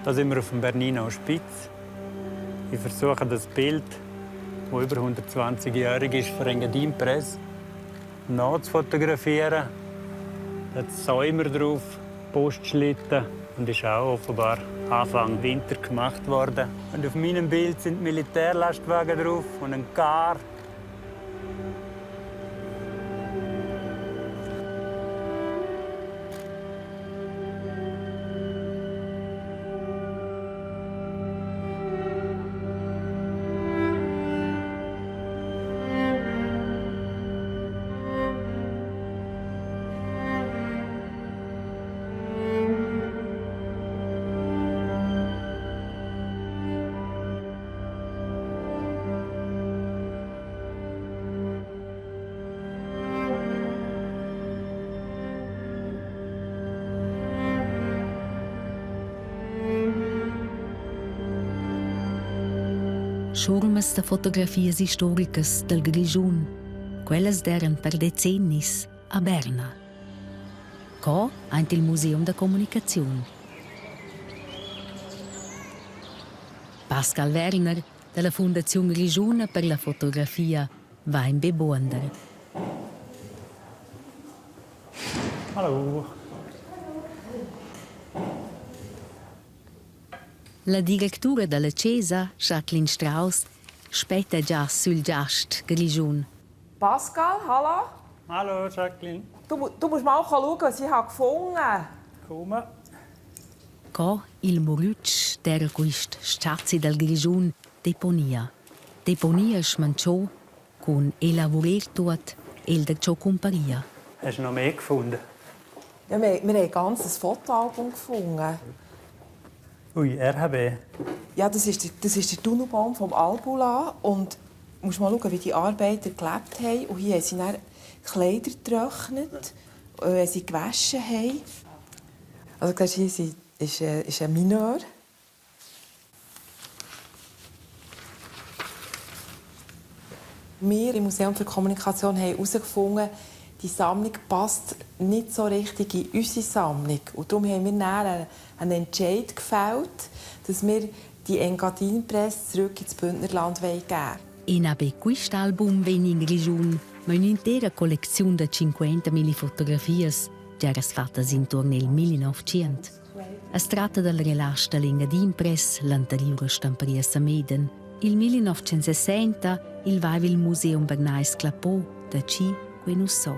Da sind wir auf dem Bernina Hospiz. Ich versuche das Bild, das über 120-jährig ist, von Engadin Press nachzufotografieren. Da hat Säumer drauf, Postschlitten und ist auch offenbar Anfang Winter gemacht worden. Und auf meinem Bild sind Militärlastwagen drauf und ein Car. Schurmas da fotografias istoricas dal Grischun. Quellas d'eran per decennis a Berna. Co aint il Museum da comunicaziun. Pascal Werner dalla Fundaziun Grischuna per la fotografia va in bebuonder. Hallo. La directura dalla chesa, Jacqueline Strauss, spetta già sül giast grischun. Pascal, hallo? Hallo Jacqueline. Du, du musst mal schauen, was ich gefunden habe. Come. Co il murütsch d'eira quist s-chazzi dal Grischun deponia. Deponia schmancho cun elavurer tuot el da ciò cumparia. Hast du noch mehr gefunden? Ja, wir, wir haben ein ganzes Fotoalbum gefunden. Ui, RHB. Ja, das ist der, das ist der Tunnelbaum vom Albula. Und du musst mal schauen, wie die Arbeiter gelebt haben. Und hier haben sie dann Kleider getrocknet, wenn sie gewaschen haben. Also, siehst, hier ist, ist ein Mineur. Wir im Museum für Kommunikation haben herausgefunden, die Sammlung passt nicht so richtig in unsere Sammlung. Und darum haben wir dann einen Entscheid gefällt, dass wir die Engadin-Presse zurück ins Bündnerland geben wollen. E na be quist album vegn in Grischun, ma ün'intera collecziun da 50.000 fotografias già fattas intuorn il 1900. As tratta dal relasch da l'Engadin Press, l'anteriura stamparia Sameden. Il 1960 il vaiva il Museum Bernais Clapò da chi que nu so.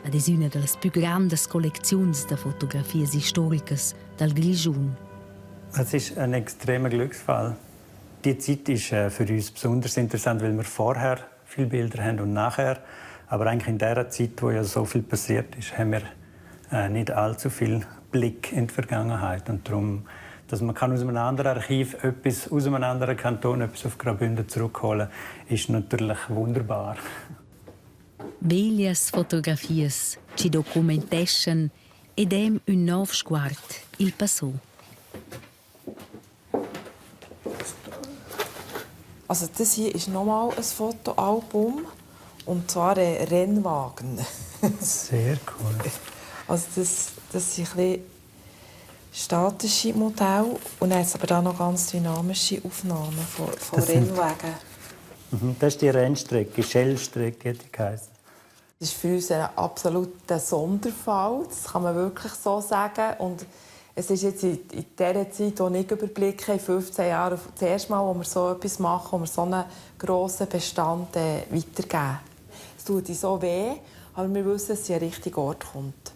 Ad es üna da las pü grandas collecziuns da fotografias istoricas dal Grischun. Es ist ein extremer Glücksfall. Die Zeit ist äh, für uns besonders interessant, weil wir vorher viele Bilder haben und nachher. Aber eigentlich in der Zeit, wo ja so viel passiert ist, haben wir äh, nicht allzu viel Blick in die Vergangenheit. Und darum, dass man kann aus einem anderen Archiv etwas, aus einem anderen Kanton etwas auf Graubünden zurückholen ist natürlich wunderbar. Veglias fotografias chi documenteschan ed hem ün nouv sguard i'l passò. Also das hier ist nochmal ein Fotoalbum und zwar ein Rennwagen. Sehr cool. Also das, das sind ein bisschen statische Modelle und dann hat es aber da noch ganz dynamische Aufnahmen von, von Das sind- Rennwagen. Mhm, das ist die Rennstrecke, Shell-Strecke, die geheißen. Das ist für uns ein absoluter Sonderfall, das kann man wirklich so sagen. Und es ist jetzt in, in dieser Zeit, die ich überblicke, in 15 Jahren, das erste Mal, wo wir so etwas machen, wo wir so einen grossen Bestand äh, weitergeben. Es tut uns so weh, aber wir wissen, dass es an den richtigen Ort kommt.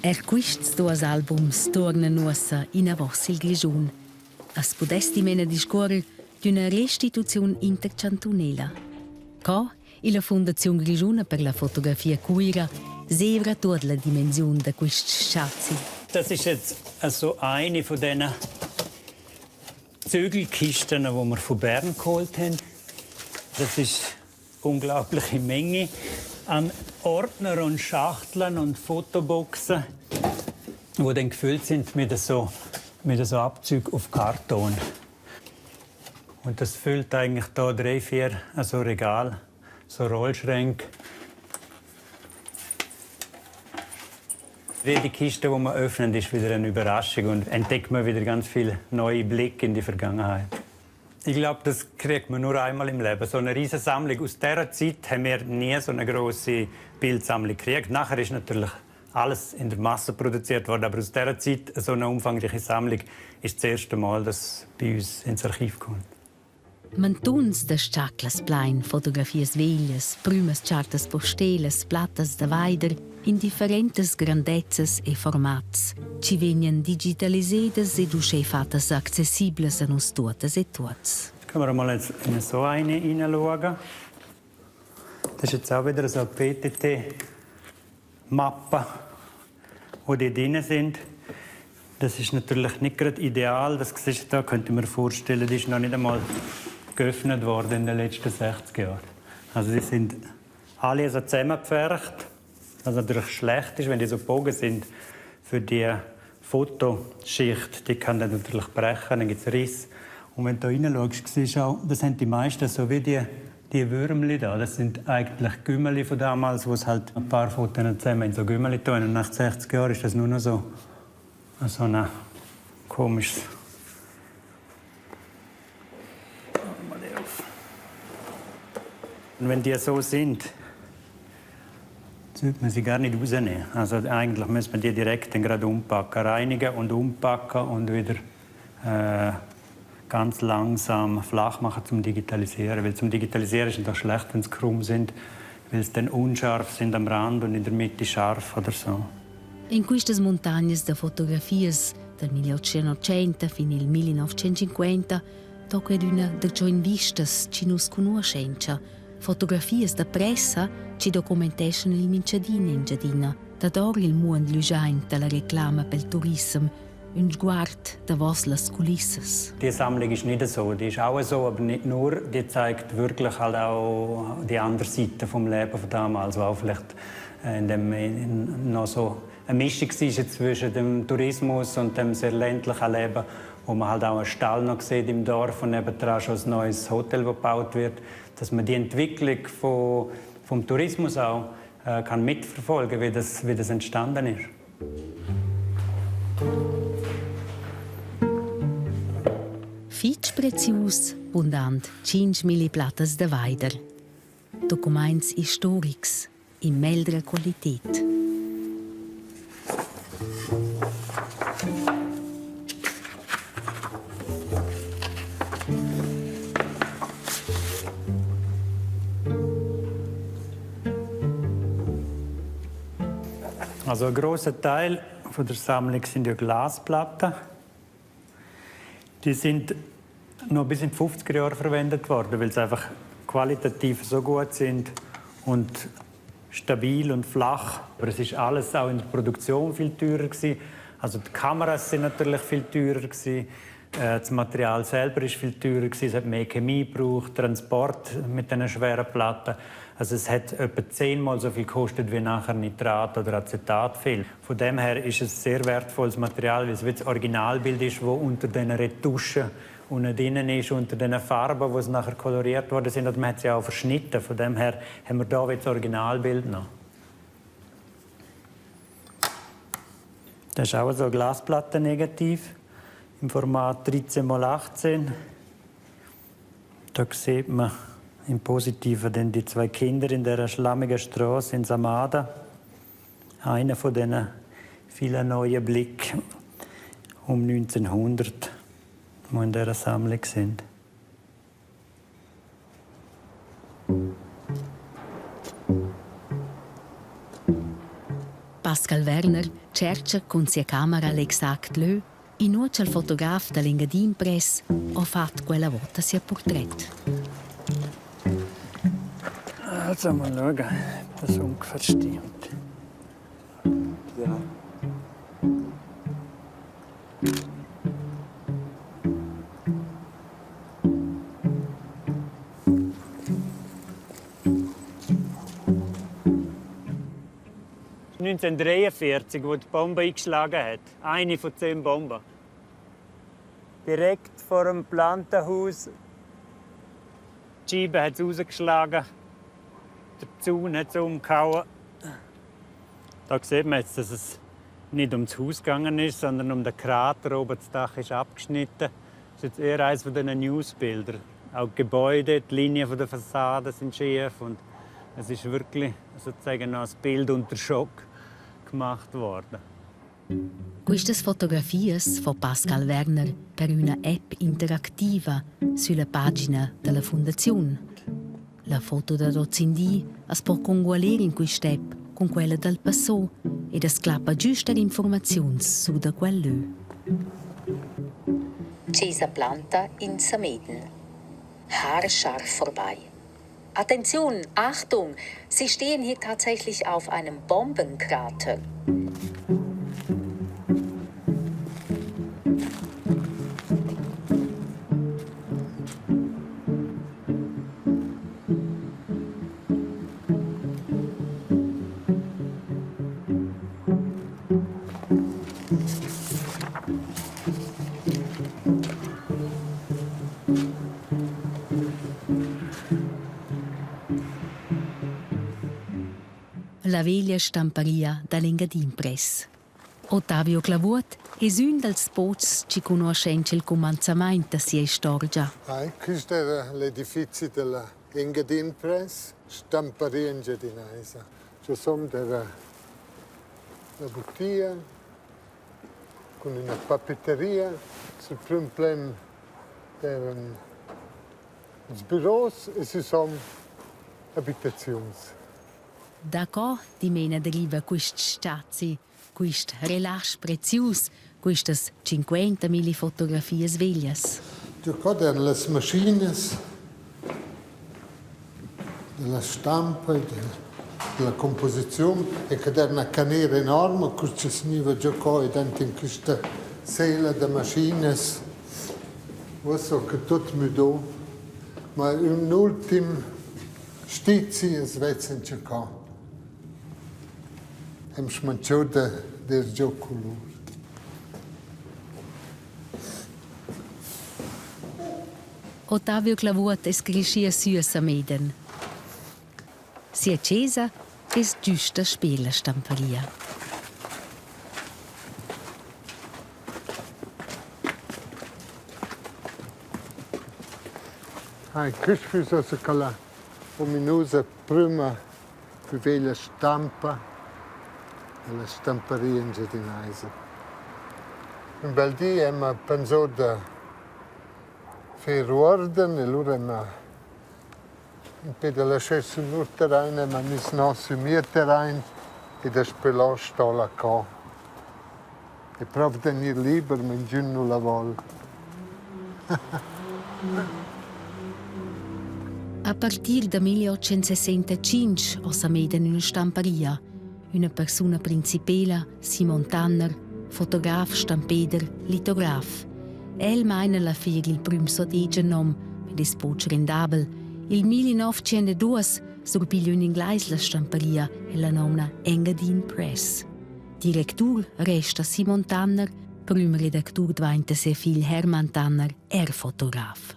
Er quists duos albums tuornan uossa inavos il Grischun. As pudess dimena discuorrer d'üna restituziun interchantunela. Co illa Fundaziun Grischuna per la fotografia Cuira sevra tuot la dimensiun da quist s-chazzi. Das ist jetzt also eine von diesen Zügelkisten, die wir von Bern geholt haben. Das ist eine unglaubliche Menge an Ordner und Schachteln und Fotoboxen, die dann gefüllt sind mit so, mit so Abzügen auf Karton. Und das füllt eigentlich da drei, vier also Regal, so Rollschränke. Jede Kiste, die man öffnet, ist wieder eine Überraschung und entdeckt man wieder ganz viele neue Blicke in die Vergangenheit. Ich glaube, das kriegt man nur einmal im Leben. So eine riesige Sammlung. Aus dieser Zeit haben wir nie so eine grosse Bildsammlung gekriegt. Nachher ist natürlich alles in der Masse produziert worden, aber aus dieser Zeit so eine umfangreiche Sammlung ist das erste Mal, dass bei uns ins Archiv kommt. Mantuns da s-chaclas plain fotografias veglias, prümas chartas postelas, plattas da vaider in differentas grandezzas e formats, chi vegnan digitalisedas ed uschè fattas accessiblas a nus tuottas e tuots. Jetzt können wir mal in so eine hineinschauen. Das ist jetzt auch wieder so eine PTT-Mappe, wo die drin sind. Das ist natürlich nicht gerade ideal. Das siehst du da, könnte ich mir vorstellen, die ist noch nicht einmal geöffnet worden in den letzten 60 Jahren. Also die sind alle so zusammengepfercht, was natürlich schlecht ist, wenn die so gebogen sind für die Fotoschicht. Die kann dann natürlich brechen, dann gibt es Riss. Und wenn du da reinschaust, siehst du auch, das sind die meisten so wie die Würmli da. Das sind eigentlich Gümmeli von damals, wo es halt ein paar Fotos zusammen in so Gümmeli tun. Und nach 60 Jahren ist das nur noch so ein komisches. Und wenn die so sind, sollte man sie gar nicht rausnehmen. Also eigentlich müsste man die direkt dann gerade umpacken, reinigen und umpacken und wieder ganz langsam flach machen zum Digitalisieren. Weil zum Digitalisieren ist es doch schlecht, wenn sie krumm sind, weil sie dann unscharf sind am Rand und in der Mitte scharf oder so. In quistas muntagnas da fotografias dal 1880 fin il 1950 tocca ad üna darcheu in vistas chi nu's cugnuoschentscha. Fotografias da pressa chi documenteschan il minchadi in Engiadina, dador il muond glüschaint da la reclama pel turissem, ün sguard davos las culissas. Die Sammlung ist nicht so, die ist auch so, aber nicht nur. Die zeigt wirklich halt auch die andere Seite vom Leben von damals, wo auch vielleicht in dem noch so eine Mischung war zwischen dem Tourismus und dem sehr ländlichen Leben, wo man halt auch einen Stall noch sieht im Dorf und nebendran schon ein neues Hotel, das gebaut wird, dass man die Entwicklung vom Tourismus auch kann mitverfolgen, wie das entstanden ist. Fitg prezius, bundant 5.000 plattas da vaider. Documaints istorics in meglra qualität. Also ein grosser Teil von der Sammlung sind ja Glasplatten. Die sind noch bis in die 50er Jahre verwendet worden, weil sie einfach qualitativ so gut sind und stabil und flach. Aber es ist alles auch in der Produktion viel teurer gewesen. Also die Kameras sind natürlich viel teurer gewesen. Das Material selber ist viel teurer gewesen. Es hat mehr Chemie gebraucht, Transport mit diesen schweren Platten. Also es hat etwa 10-mal so viel gekostet wie nachher Nitrat oder Acetatfilm. Von dem her ist es sehr wertvolles Material, weil es wie das Originalbild ist, das unter diesen Retuschen unten drin ist, unter diesen Farben, die es nachher koloriert worden sind. Und man hat sie auch verschnitten. Von dem her haben wir da das Originalbild noch. Das ist auch so eine Glasplatte negativ im Format 13×18. Da sieht man im Positiven dann die zwei Kinder in dieser schlammigen Straße in Samada. Einer von diesen vielen neuen Blicken um 1900, die in dieser Sammlung sind. Pascal Werner cerca con sia camera l'exact lö inua cha'l fotograf da l'Engadin Press ho fat quella vota sia purtret. Also mal schauen, ob das ungefähr stimmt. Ja. 1943, wo die Bombe eingeschlagen hat. Eine von 10 Bomben. Direkt vor dem Plantenhaus. Die Scheibe hat es rausgeschlagen. Der Zaun hat es umgehauen. Da sieht man jetzt, dass es nicht ums Haus gegangen ist, sondern um den Krater oben. Das Dach ist abgeschnitten. Das ist jetzt eher eines von diesen Newsbildern. Auch die Gebäude, die Linien der Fassade sind schief und es ist wirklich sozusagen noch ein Bild unter Schock gemacht worden. Quistas fotografias fo Pascal Werner per üna app interactiva sülla pagina da la fundaziun. La foto dad hozindi as po congualer in quist'app cun quella dal passò ed as clappa güsta informaziuns sur da quel lö. Chesa Planta in Sameden. Haarscharf vorbei. Attention, Achtung, Sie stehen hier tatsächlich auf einem Bombenkrater. La veglia stamparia da l'Engadin Press. Ottavio Clavuot es ün dals pochs chi cugnuoschentscha il cumanzamaint da sia istorgia. Hi, quist era l'edifizi della Engadin Press, stamparia engiadinaisa. Giò som d'era la butia cun üna papeteria. Sul prüm plan d'eiran ils büros e süsom abitaziuns. Daco dimena deriva quist stazi, quist relasch prezius, quistas 50.000 fotografias veglias? Giò qua d'eiran las maschinas della stampa e della composiziun e che d'eira üna canera enorma cur chi as gniva giò qua ed aint in quista sela da maschinas. Uossa ho que tuot müdò, ma ün ultim stizi as vezza auncha qua. Am schmancho da dir giò culur. Ottavio Clavuot es creschì sü a Samedan. Sia chesa es güsta sper la stamparia. Hai, quist füss uossa quella ominusa prüma plü veglia stampa da la stamparia engiadinaisa. Ün bel di hemma pensò da fer uorden e lura hemma impè da lascher sün lur terrain hemma miss no sün mieu terrain e daspö là sto'la cò. E prov da gnir liber, ma ingün nu la voul. A partir da 1865 ho Samedan üna stamparia. Üna persuna principela, Simon Tanner, fotograf, stampeder, litograf. El maina la figl il prüm sot nom ed es poch rendabel. Il 1902 surpiglia ün inglais la stamparia e la nomna Engadin Press. Directur resta Simon Tanner, prüm redactur dvainta ses figl Hermann Tanner, er fotograf.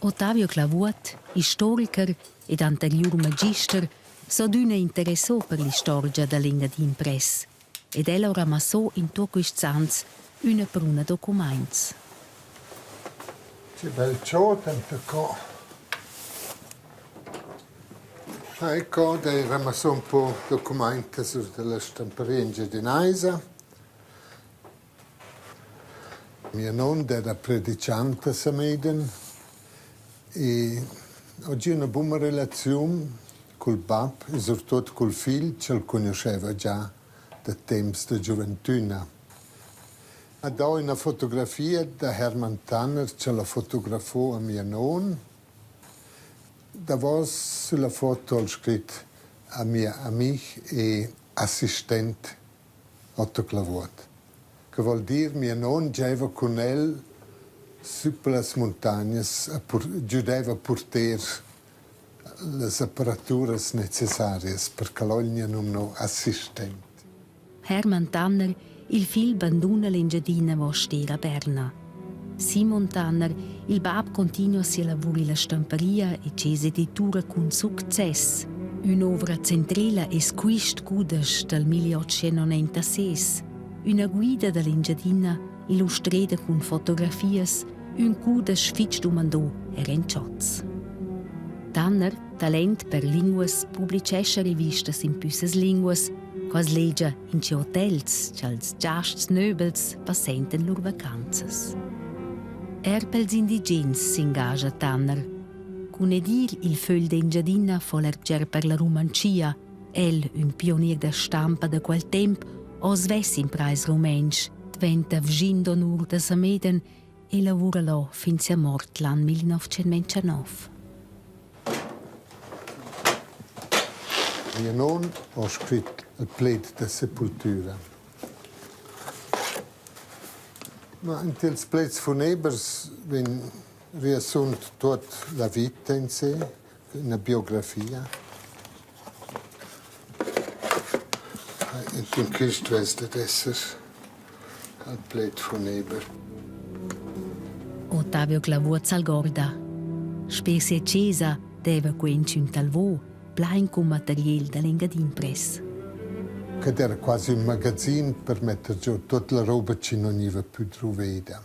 Ottavio Clavuot, istoriker ed anteriur magister, s'adüna interessò per l'istorgia da l'Engadin Press ed el ho ramassò in tuot quists ans üna pruna documaints. Che bel chod enta co. Ecco, d'eira ramassà ün po documaints sur da la stamparia engiadinaisa. Mia non era predichant a Samedan e ho giü üna buna relaziun cul bap e surtuot cul figl ch'el cugnuscheva già da temps da giuventüna. Ha do üna fotografia da Hermann Tanner ch'el ha fotografo a mia non. Davos sülla foto ha'l scrit a mia amih e assistent Otto Clavuot. Que voul dir mia non giaiva cun el sü pellas muntagnas a giudaiva a purter las apparaturas necessarias per ch'el ogna nomno assistent. Hermann Tanner, il figl banduna l'Engiadina vo ster a Berna. Simon Tanner, il bab continua sia lavur illa stamparia e chesa editura cun success. Ün'ovra centrela es quist cudesch dal 1896, üna guida da l'Engiadina illustreda cun fotografias, ün cudesch fich dumandò er in Chotz. Tanner, talent per linguas, publichescha revistas in püssas linguas, quas legia in chi hotels cha'ls giasts nöbels passentan lur vacanzas. Er pels indigens s'ingagia Tanner. Cun edir il Fögl d'Engiadina fo el bger per la Rumantschia. El, ün pionier da stampa da quel temp, ho svess imprais rumantsch, dventa vschin d'onur da Sameden e lavura là fin sia mort l'an 1929. Mia non ho scrit il pled da sepultüra. Ma in tils pleds funebers vegn riassunt tuot la vita in se, üna biografia. In quist vess dad esser il pled funeber. Ottavio Clavuot s'algorda. Sper sia chesa deva quench ün talvo, plain cun materiel da l'Engadin Press. Quel era quasi ün magazin per metter giò tuot la roba chi non gniva pü druveda.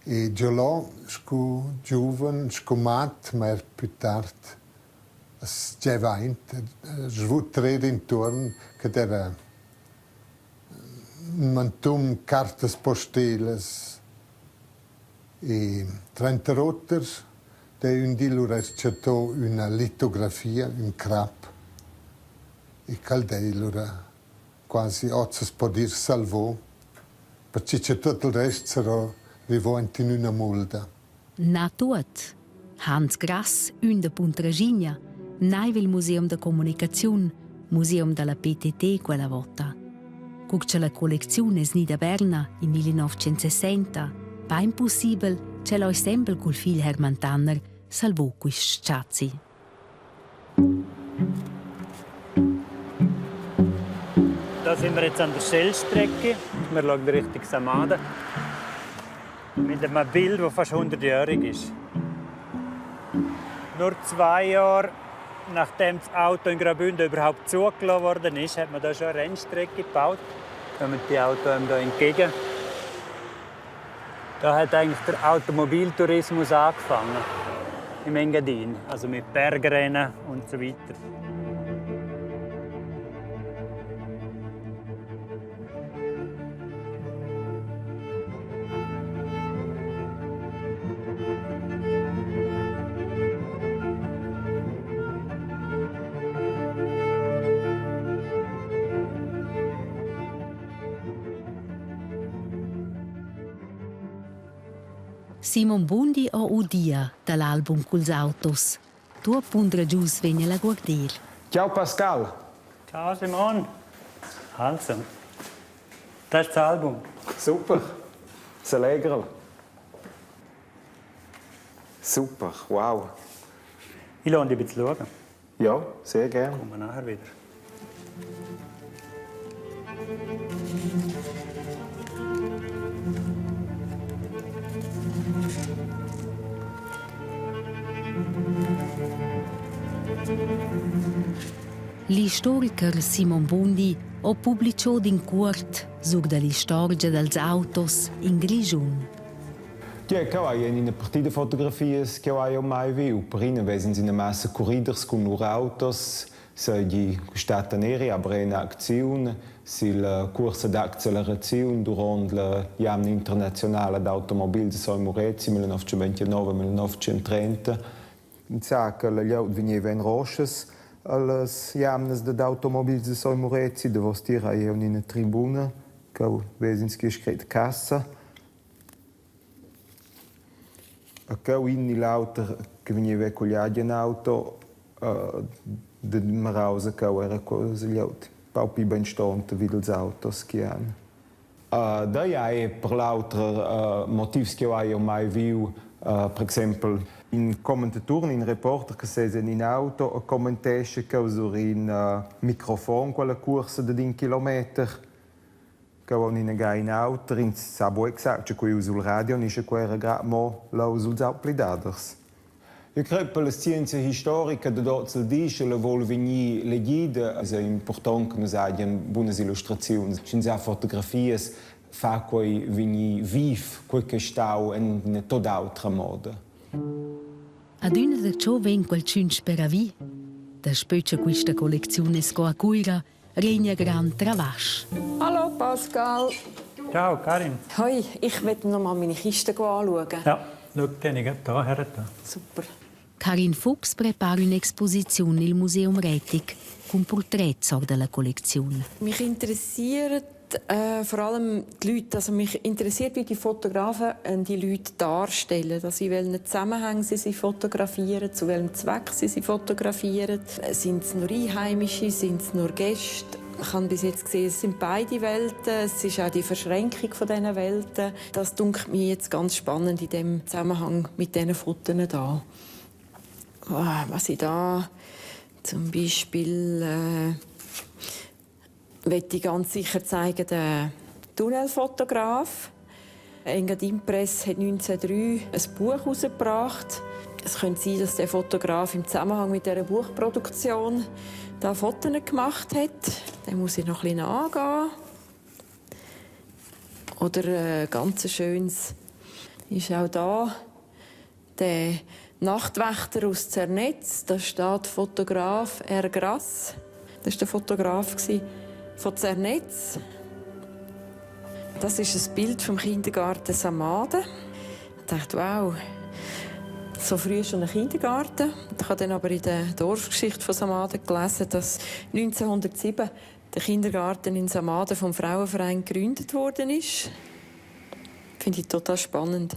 E giò là, scu giuven, scu mat, ma eir pü tard, as giaiva aint, svutrer intuorn, che d'eira ün mantun cartas postelas e tranter oter d'he ün di lura s-chattò üna litografia, ün crap e quel d'he lura quasi hoz as po dir salvo, perche cha tuot il rest sarò rivo aint in üna mulda. Na tuot. Hans Grass, ün da Puntraschigna, naiva il museum da comunicaziun, museum da la PTT quella vota. Cur cha la collecziun es gnida a Berna in 1960, bain pussibel ch'el ho insembel cul figl Hermann Tanner salvò quist s-chazzi. Da sind wir jetzt an der Schnellstrecke. Wir schauen Richtung Samada. Mit einem Bild, das fast 100-jährig ist. Nur 2 Jahre nachdem das Auto in Graubünden überhaupt zugelassen worden ist, hat man da schon eine Rennstrecke gebaut. Kommen die Autos einem da entgegen. Da hat eigentlich der Automobiltourismus angefangen im Engadin, also mit Bergrennen und so weiter. Simon Bundi ho udia da l'album culs autos. Tuot puntragius vegn el a guarder. Ciao Pascal. Ciao Simon. Also, das ist das Album. Super. S'allegrel. Super, wow. Ich lasse dich ein bisschen schauen. Ja, sehr gern. Kommen wir nachher wieder. L'istoriker Simon Bundi ho publicho d'incuort sur da l'istorgia dals autos in Grischun. Gie, cheu hai en ina partida fotografias ch'jeu hai mai viu. Per ina vesen ina massa curriders cun lur autos, seigi stata neri, aber ina acziun silla cuorsa d'acceleraziun duront la jamna internazionala d'automobils da Sogn Murezi 1929-1930. Ins sa che la glieud vegneva en roschas allas jamnas dad automobils da Sogn Murezi. Davostier hai jeu ina tribuna cheu ves'ins che scret cassa. A cheu in ni l'auter che vegneva colliadi en auto da Marausa cheu era quasi glieud pau pli beinstonta vid ils autos che han. Dai ei per l'auter motivs ch'jeu hai mai viu, per exempel in commentatur, in reporter che sesa en in auto e commentescha cheu sur in microfon quella cuorsa dad in kilometer. Cheu aunc ina in auter, ins sa buc exact sche quei sul radio ni sche quei era grad mo leu suls autplidaders. Io crei per la scienza historica dad oz al di, sche la vol vegnir legida, es important che nus hagian bunas illustraziuns. Sch'ins ha fotografias, fa quei vegnir viv quei che stau en ina tot autra moda. Adüna da ciò vegn qualchün speravi. Daspö cha quista collecziun es co a Cuira, regna grand travasch. Hallo Pascal. Ciao Karin. Hoi, ich möchte noch mal meine Kiste anschauen. Ja, schau, die habe ich da her. Super. Karin Fuchs prepara ün'exposiziun i'l Museum Retic cun purtrets or da la collecziun. Mich interessiert vor allem die Leute, also mich interessiert, wie die Fotografen die Leute darstellen, also in welchen Zusammenhängen sie sie fotografieren, zu welchem Zweck sie sie fotografieren. Sind es nur Einheimische, sind es nur Gäste? Ich habe bis jetzt gesehen, es sind beide Welten, es ist auch die Verschränkung von diesen Welten. Das dunkelt mir jetzt ganz spannend in dem Zusammenhang mit diesen Fotos da. Oh, was ich da zum Beispiel möchte ich ganz sicher zeigen, den Tunnelfotograf. Engadin Press hat 1903 ein Buch herausgebracht. Es könnte sein, dass der Fotograf im Zusammenhang mit dieser Buchproduktion da Fotos gemacht hat. Dem muss ich noch ein bisschen nachgehen. Oder ganz schönes ist auch da der Nachtwächter aus Zernetz. Da steht Fotograf R. Grass. Das war der Fotograf von Zernetz. Das ist ein Bild vom Kindergarten Samaden. Ich dachte, wow, so früh schon ein Kindergarten. Ich habe dann aber in der Dorfgeschichte von Samaden gelesen, dass 1907 der Kindergarten in Samaden vom Frauenverein gegründet worden ist. Finde ich total spannend.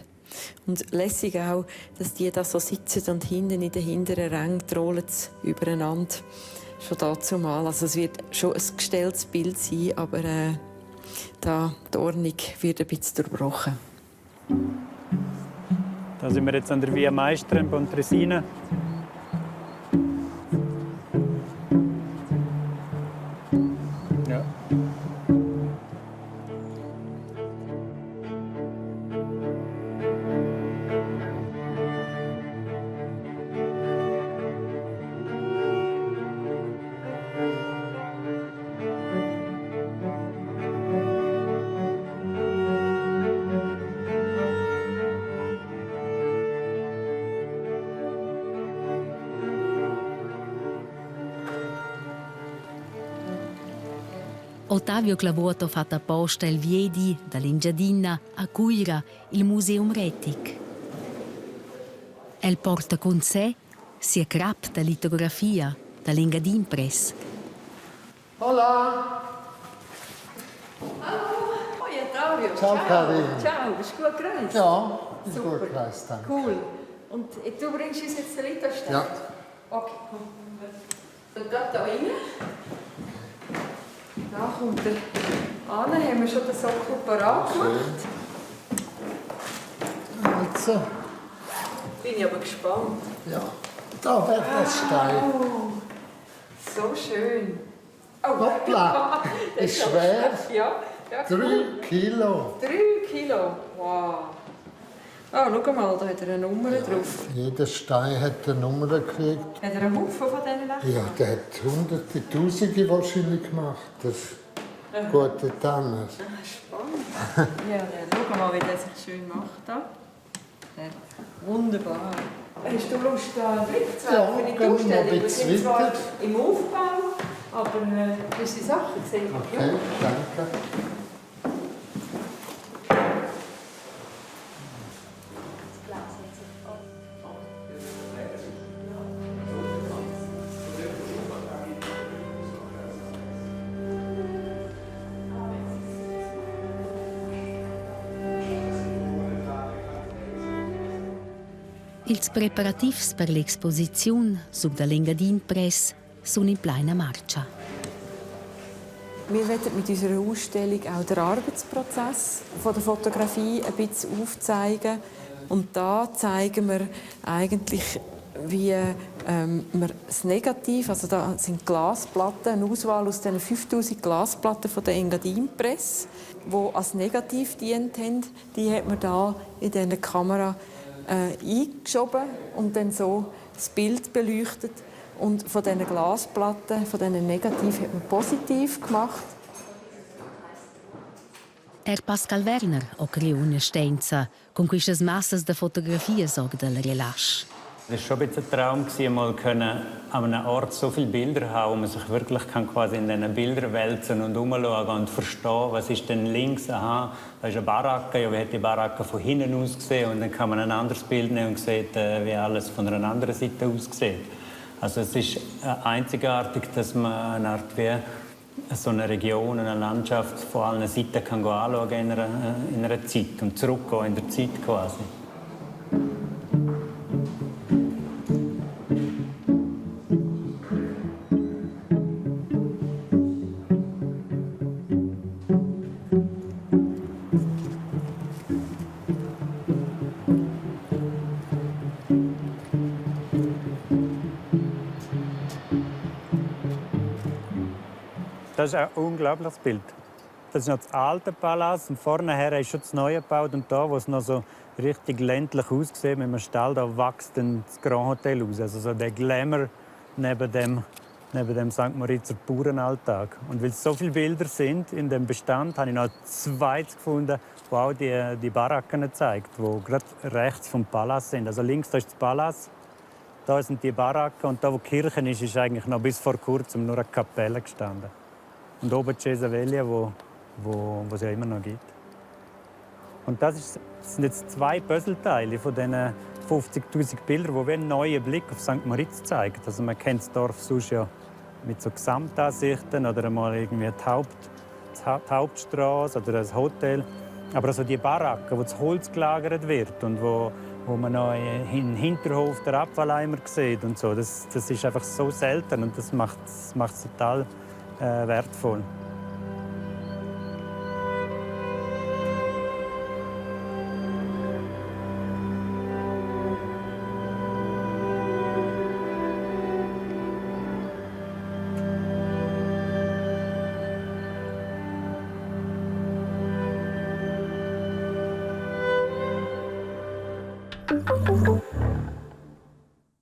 Und lässig auch, dass die da so sitzen und hinten in den hinteren Rängen trollen sie übereinander. Schon dazu mal. Also es wird schon ein gestelltes Bild sein, aber da, die Ordnung wird ein bisschen durchbrochen. Da sind wir jetzt an der Via Maestra in Pontresina. Ja. Ottavio Clavuot ha fatto apposta il viedi dall'Engiadina a Cuira, il Museum Retic. El porta con sé sia crap da litografia dall'Engadin Press. Hola! Hallo! Hoi Ottavio! Ciao, Ciao. Karin! Ciao, bist du gut gereist? Ja, bin Super. gut gereist, danke. Cool. Und du bringst uns jetzt den Litostein? Ja. Okay, komm. Und gerade da rein. Da kommt er an, haben wir schon den Sockel parat gemacht. Also. Bin ich aber gespannt. Ja, da wird das Stein. Oh, so schön. Oh. Hoppla, Das ist schwer. Ja, ja, 3 Kilo. 3 Kilo, wow. Oh, schau mal, da hat er eine Nummer drauf. Jeder Stein hat eine Nummer gekriegt. Hat er einen Haufen von diesen Lächeln? Ja, der hat Hunderte, Tausende wahrscheinlich gemacht. Das gute Tanner. Spannend. Ja, dann schau mal, wie der sich schön macht. Da. Ja, wunderbar. Hast du Lust, da einen Blick zu Ja, werfen in die gehen wir noch ein Ausstellung? Wir bisschen sind zwar weiter. im Aufbau, aber gewisse Sachen sehen wir. Okay, danke. Ils preparativs per l'exposiziun sur da l'Engadin Press sun in plaina marcha. Wir wollen mit unserer Ausstellung auch den Arbeitsprozess von der Fotografie ein bisschen aufzeigen. Und da zeigen wir eigentlich, wie wir das Negativ, also da sind Glasplatten, eine Auswahl aus diesen 5000 Glasplatten von der Engadin Press, die als Negativ dient haben, die hat man da in dieser Kamera eingeschoben und dann so das Bild beleuchtet. Und von diesen Glasplatten, von diesen Negativ hat man positiv gemacht. Er Pascal Werner ho creà üna stenza cun quistas massas da fotografias or dal relasch. Es war schon ein bisschen ein Traum, mal können an einem Ort so viele Bilder haben, wo man sich wirklich kann quasi in diesen Bildern wälzen und umschauen und verstehen, was ist denn links, aha, da ist eine Baracke, ja, wie hat die Baracke von hinten ausgesehen? Und dann kann man ein anderes Bild nehmen und sieht, wie alles von einer anderen Seite aussieht. Also es ist einzigartig, dass man eine Art wie so eine Region, eine Landschaft von allen Seiten kann anschauen in einer Zeit und zurückgehen in der Zeit quasi. Das ist ein unglaubliches Bild. Das ist noch das alte Palast und vorne her ist schon das neue gebaut. Und da, wo es noch so richtig ländlich aussieht, mit einem Stall, da wächst dann das Grand Hotel aus. Also so der Glamour neben dem St. Moritzer Bauernalltag. Und weil es so viele Bilder sind in dem Bestand, habe ich noch ein zweites gefunden, wo auch die Baracken zeigt, die gerade rechts vom Palast sind. Also links, da ist das Palast, da sind die Baracken und da, wo die Kirche ist, ist eigentlich noch bis vor kurzem nur eine Kapelle gestanden. Und oben die Chesa Veglia, wo es ja immer noch gibt. Und das sind jetzt zwei Puzzleteile von diesen 50'000 Bildern, die wie einen neuen Blick auf St. Moritz zeigen. Also man kennt das Dorf sonst ja mit so Gesamtansichten oder einmal irgendwie die Hauptstraße oder ein Hotel. Aber also die Baracke, wo das Holz gelagert wird und wo man noch im Hinterhof den Abfalleimer sieht und so, das ist einfach so selten und das macht es total wertvoll. Thank you.